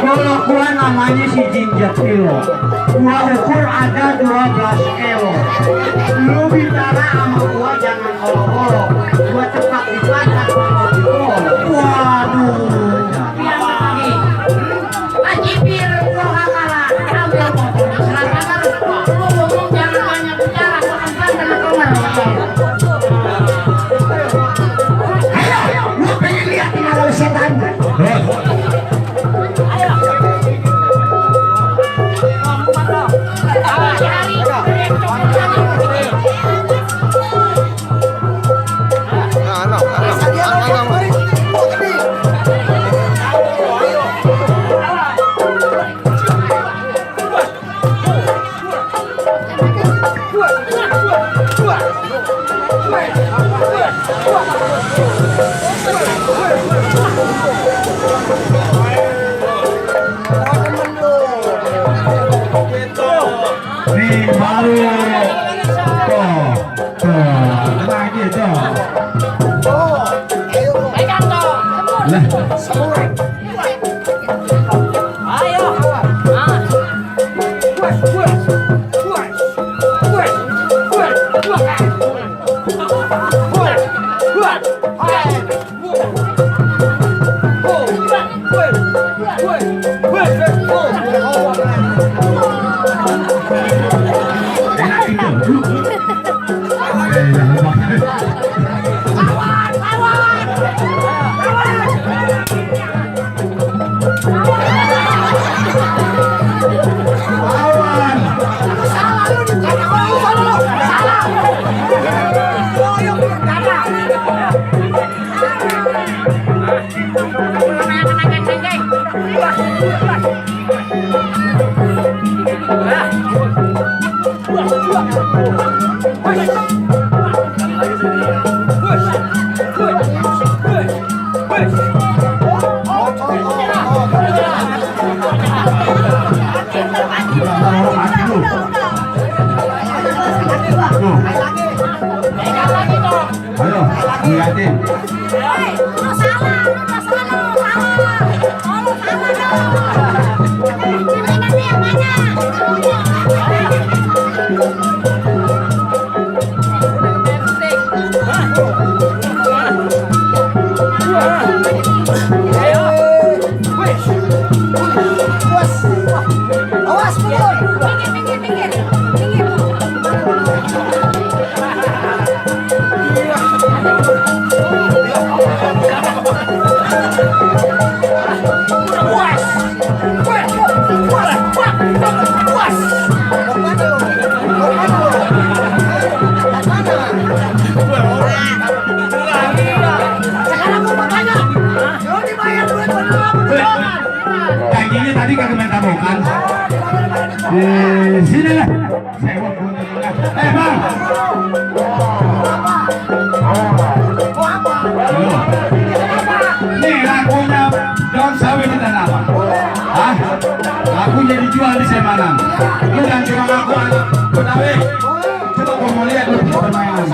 Kalau gua namanya si Jinjat Kilo, gua ukur ada 12 kilo. Lu bicara sama gua jangan kolok-kolok, gua cepat dipacak kalau dikolok. Waduh. Haji Bir, lo kalah. Ambil motor, serahkan lu ngomong jangan banyak bicara, pelan-pelan dan keluar. Ayo, lu pengen lihat tinggal setan. Nih baru tuh lagi tuh. Pegang toh. Lah, Ayo. enak itu. Lawan. Ayo, liatin. Lu salah, lu salah. Oh, lu salah dong. Ini yang Kakinya tadi kagak main tabokan. Sini lah. Sewa punya. Bang. Nih lagunya daun sawit di tanah apa? Hah? Lagunya dijual di Semarang. Lu jangan cuma ngaku aja. Benawe. Coba gua mau lihat lu permainan.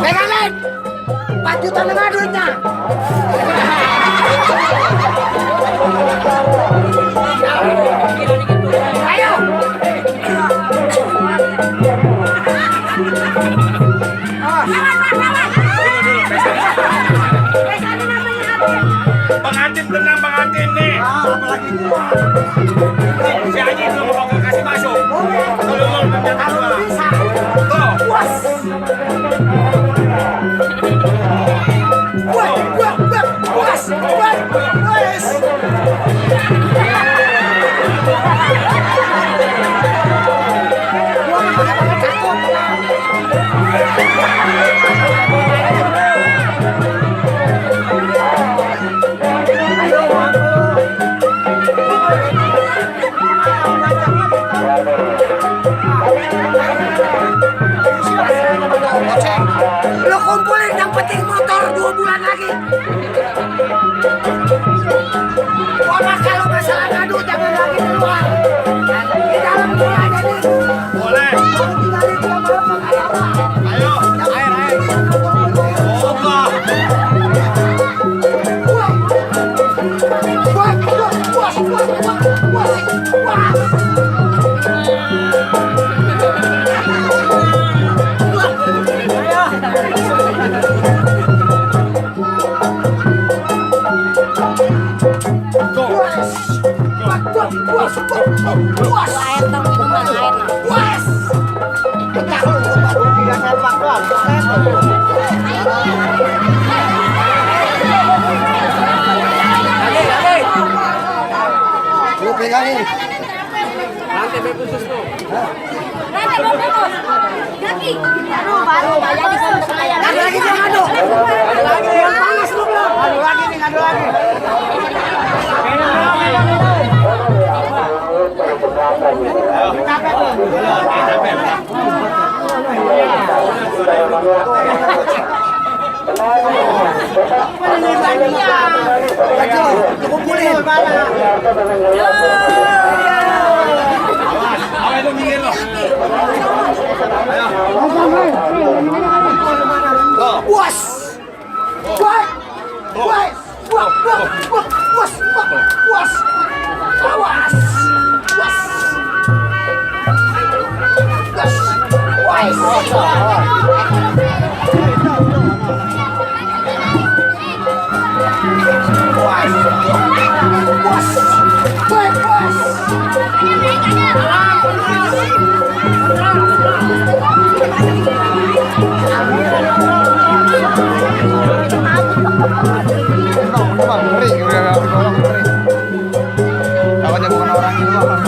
Pegangan 4 juta lima duitnya. Ayo. Pengantin tenang, pengantin nih. Apalagi gua. Si Haji belum mau kasih masuk. Kalau Bisa. tuh. Puas. Puas. Lo kumpulin yang penting motor 2 bulan lagi. Pokoknya kalau masalah ngadu jangan lagi di luar. Di dalam dulu aja nih. Boleh. Kalau dibalik ke bawah kayak apa? Ayo. Air. Allah. Lu pegangin. Nanti bagus. Kaki. Baru jadi sama saya. Ngadu lagi dia ngadu. Ngadu lagi. Yang panas lu belum? Ngadu lagi nih, ngadu lagi. Kumpulin. Awas lu minggir lo. Puas. Puas. Puas. Puas. Puas. Awas. Puas. Takutnya bukan orang itu bang.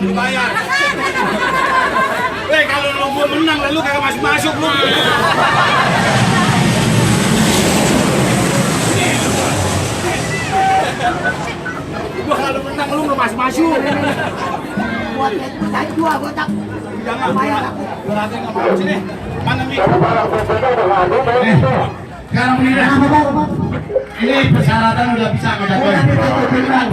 Dibayar. Kalau lu gua menang lalu kagak masuk lu. Gua kalau menang lu enggak masuk. Buat tadi 2 botak. Jangan Bayar aku. Gua lagi enggak mau sini. Mana Mi? Sekarang ini persyaratan udah bisa ngejatuhin.